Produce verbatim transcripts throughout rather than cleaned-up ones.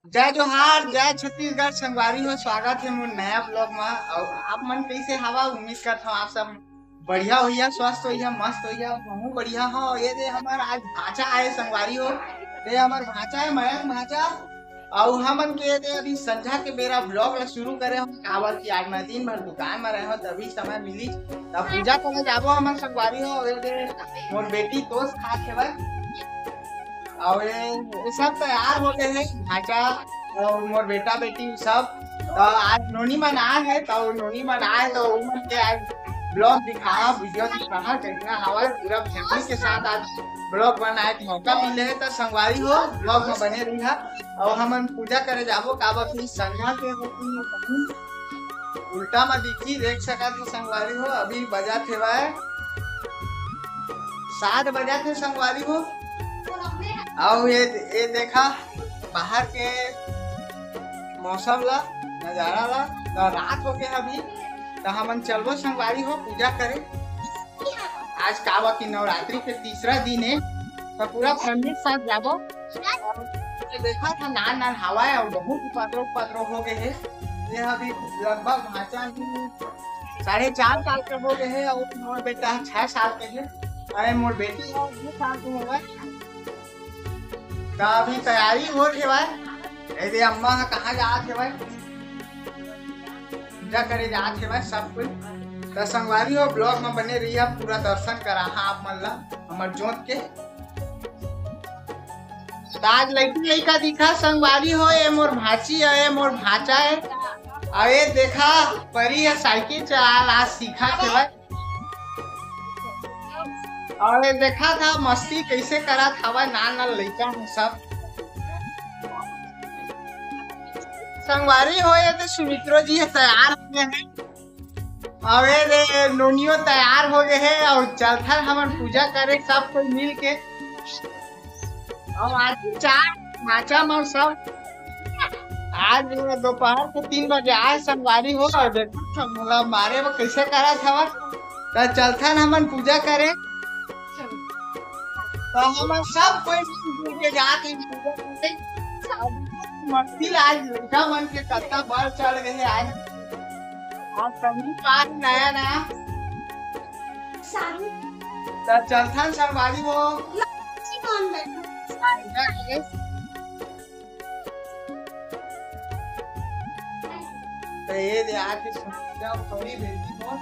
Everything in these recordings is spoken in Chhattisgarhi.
जय जोहार, जय छत्तीसगढ़ संगवारी हो, स्वागत हे मोर नया vlog मा। अउ आप मन कइसे हवा? उम्मीद करत हव आप सब बढ़िया होइहा, स्वस्थ होइहा, मस्त होइहा। महूं बढ़िया हव। ये दे हमर आज भांचा आए संगवारी हो, ये हमर भांचा हे, मयंक भांचा। अउ हमन के ये दे अभी संझा के बेरा vlog ला शुरू करे हन, काबर कि आज मैं दिन भर दुकान में रहे हव, तभी समय मिलिस। तब पूजा करे जाबो हमन संगवारी हो। ये दे मोर बेटी toast खात हेवय। अउ ये, ये सब तैयार हो गए हे, भांचा अउ मोर बेटा बेटी सब। तो आज नोनी मन आए हे, तो नोनी मन आए तो उमन के आज vlog दिखाहा, video दिखाहा, कइसना हवय। पूरा family के साथ आज vlog बनाए के मौका मिले हे, तो संगवारी हो vlog में बने रहिहा। अउ हमन पूजा करे जाबो, काबर कि संझा के होती उल्टा में दिखी, देख सकत हो संगवारी हो। अभी बजत हेवय सात बजत हे संगवारी हो। अउ ये, ये देखा बाहर के मौसम ला, नजारा ला। तो रात हो गया अभी, तो हमन चलबो संगवारी हो पूजा करे। आज काबर कि नवरात्रि के तीसरा दिन हे, तो पूरा family के साथ जाबो। ये देखा था नान नान हवा हे अउ बहुत उपद्रव उपद्रव हो गए हे। ये अभी लगभग भांचा ही साढ़े चार साल के हो गए हे अउ मोर बेटा छह साल के हे। अरे मोर बेटी हे दो साल के होवय। त अभी तैयारी होत हेवय। ए दे अम्मा ह कहाँ जात हेवय? पूजा करे जात हेवय सब कोई। त संगवारी हो vlog में बने रहिहा, पूरा दर्शन कराहा आप मन ला हमर जोत के। त आज लइकी लइका दिखा संगवारी हो, ए मोर भांची हे, ए मोर भांचा हे। अउ ये देखा परी ह साइकिल चलाए ला सीखत हेवय। अउ ये देखा था मस्ती कइसे करत हवय नान नान लइका मन सब। संगवारी हो ये दे सुमित्रो जी ह तैयार हो गए हे। अउ ये दे नोनियो तैयार हो गए हे अउ चलथन हमन पूजा करे सब कोई मिल के। अउ आज चार भांचा मन सब आज दोपहर के तीन बजे आए संगवारी हो अउ देखो सब मोला मारे बर कइसे करत हवय। त चलथन हमन पूजा करे। त हमन सब कोई मिलजुल के जात हन पूजा करे। मस्ती ला आज लइका मन के कत्ता बल चढ़ गए हे आज। आज समूह पार नया नया। त चलथन संगवारी हो। त ये दे आके समझा थोड़ी बेटी हो।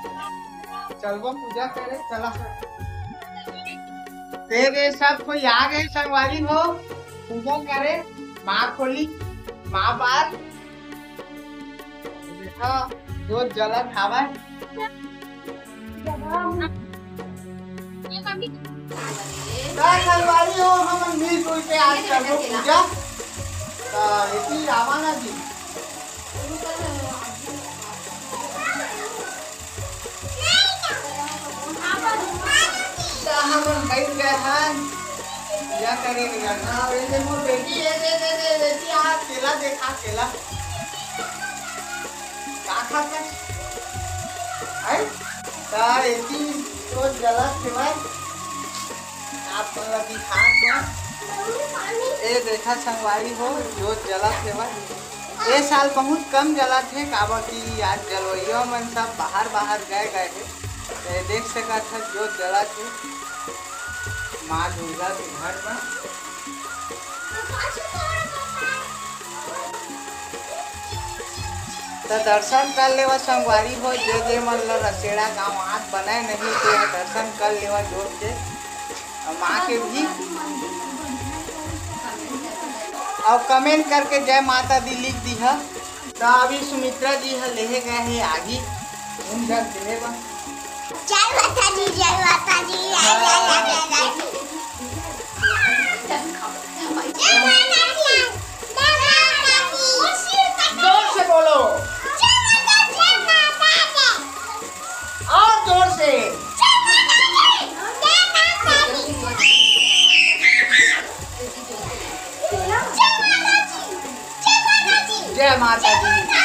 चलबो पूजा करे, चला। ते दे सब कोई आ गए संगवारी हो, पूजा करे, माँ खोली, माँ बार। देखा, जोत जलत हावय। त संगवारी हो, हमन मिलजुल के आज करबो पूजा। त एती रावण जी। त हमन बैठ गए हन पूजा करे के जगह। अउ ये दे मोर बेटी, ये दे, दे, दे, बेटी, आ केला देखा, केला। का खात हस? हैं? त एती जोत जलत हेवय। आप मन ला दिखात हंव। ए देखा संगवारी हो, जोत जलत हेवय। ए साल बहुत कम जलत हे, काबर कि आज जलवइया मन सब बाहर बाहर गए गए हे। त ए देख सकत हव, जोत जलत हे माँ दुर्गा के घर म। त दर्शन कर लेवा संगवारी हो, जे जे मन ल रसेड़ा गांव आत बनय नहीं, ते ह दर्शन कर लेवा जोत के, अउ माँ के भी। अउ comment करके जय माता दी लिख दिहा। त अभी सुमित्रा जी ह लेहे गए हे आगी, उन जग देहे बर। जय माता दी, जय माता दी, जय, जय, जय, जय, जय। जय माता दी, जय माता दी। जोर से बोलो। जय माता, जय माता दी। और जोर से। जय माता दी, जय माता दी। जय माता दी, जय माता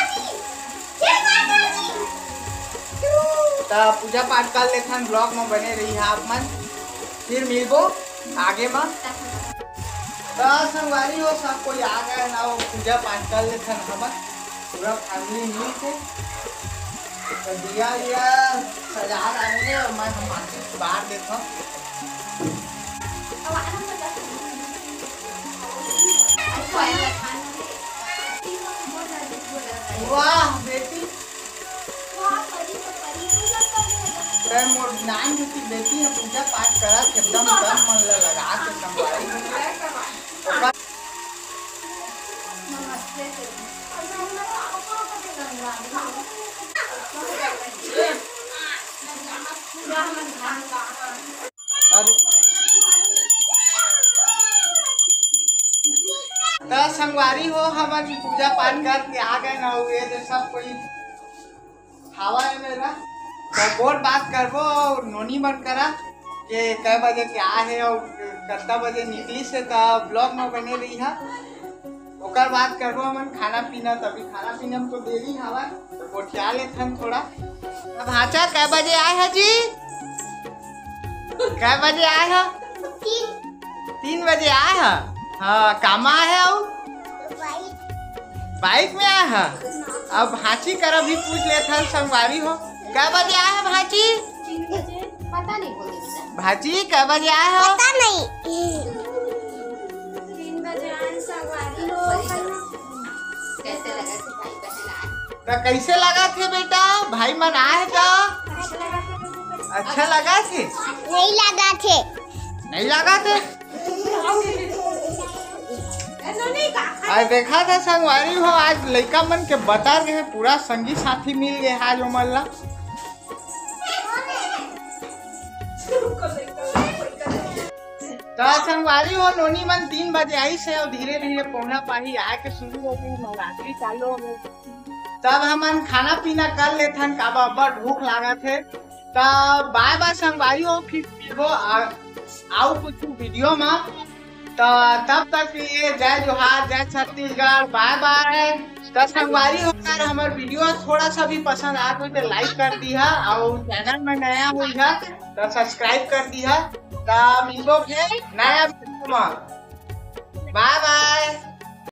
दी। जय माता दी। त पूजा पाठ कर लेथन, vlog म बने रहिहा आप मन, फिर मिलबो आगे म। त संगवारी हो, सब कोई आ गए ना, वो पूजा पाठ कर लेथन हमन पूरा फैमिली मिल के। तो दिया विया सजा डालेंगे और मैं हम आशीष बाहर देता हूँ। वाह बेटी, तै मोर नान बेटी, बेटी है, पूजा पाठ करत एकदम तन मन ला लगा के संगवारी। ओकर अरे। त संगवारी हो, हमन पूजा पाठ करके आ गए ना, हुए तो सब कोई खावा है मेरा। तो गोठ बात करबो और नोनी मन करा के कै बजे के आए हे और कत्ता बजे निकली से, त ब्लॉग में बने रही है। ओकर बाद करबो हमन खाना पीना, तभी खाना पीना में तो देरी हवा, तो गोठिया लेथन थोड़ा। अब भांचा कै बजे आए ह जी? कै बजे आए ह? तीन। तीन बजे आए ह। हाँ, कामा आए ह? अउ बाइक में आए ह। अब भांची करा भी पूछ लेथन संगवारी हो, कै बजे आए ह भांची? पता नहीं बोले। भांची कै बजे आए ह? पता नहीं। तीन बजे आए संगवारी हो। कैसे लगा थे भाई बहन आए? त कैसे लगा थे बेटा, भाई मन आए त? अच्छा लगा थे? नहीं लगा थे। नहीं लगा थे? आज देखा था संगवारी हो, आज लइका मन के बता रहे पूरा संगी साथी मिल गए आज ओमन ला। त संगवारी हो, नोनी मन तीन बजे आई से और धीरे धीरे पहुना पाही आए के शुरू हो गई, नवरात्रि चालू हो गई। तब हमन खाना पीना कर लेथन, काबर अब्बड़ भूख लागत हे। त बाय बाय संगवारी हो, फिर मिलबो आ-, आऊ कुछ वीडियो में। त तब तक के लिए जय जोहार, जय छत्तीसगढ़, बाय बाय। त संगवारी हो, अगर हमर वीडियो थोड़ा सा भी पसंद आत हो तो लाइक कर दिहा और चैनल में नया हो जा तो सब्सक्राइब कर दिहा। त मिलबो फिर नया वीडियो में। बाय बाय।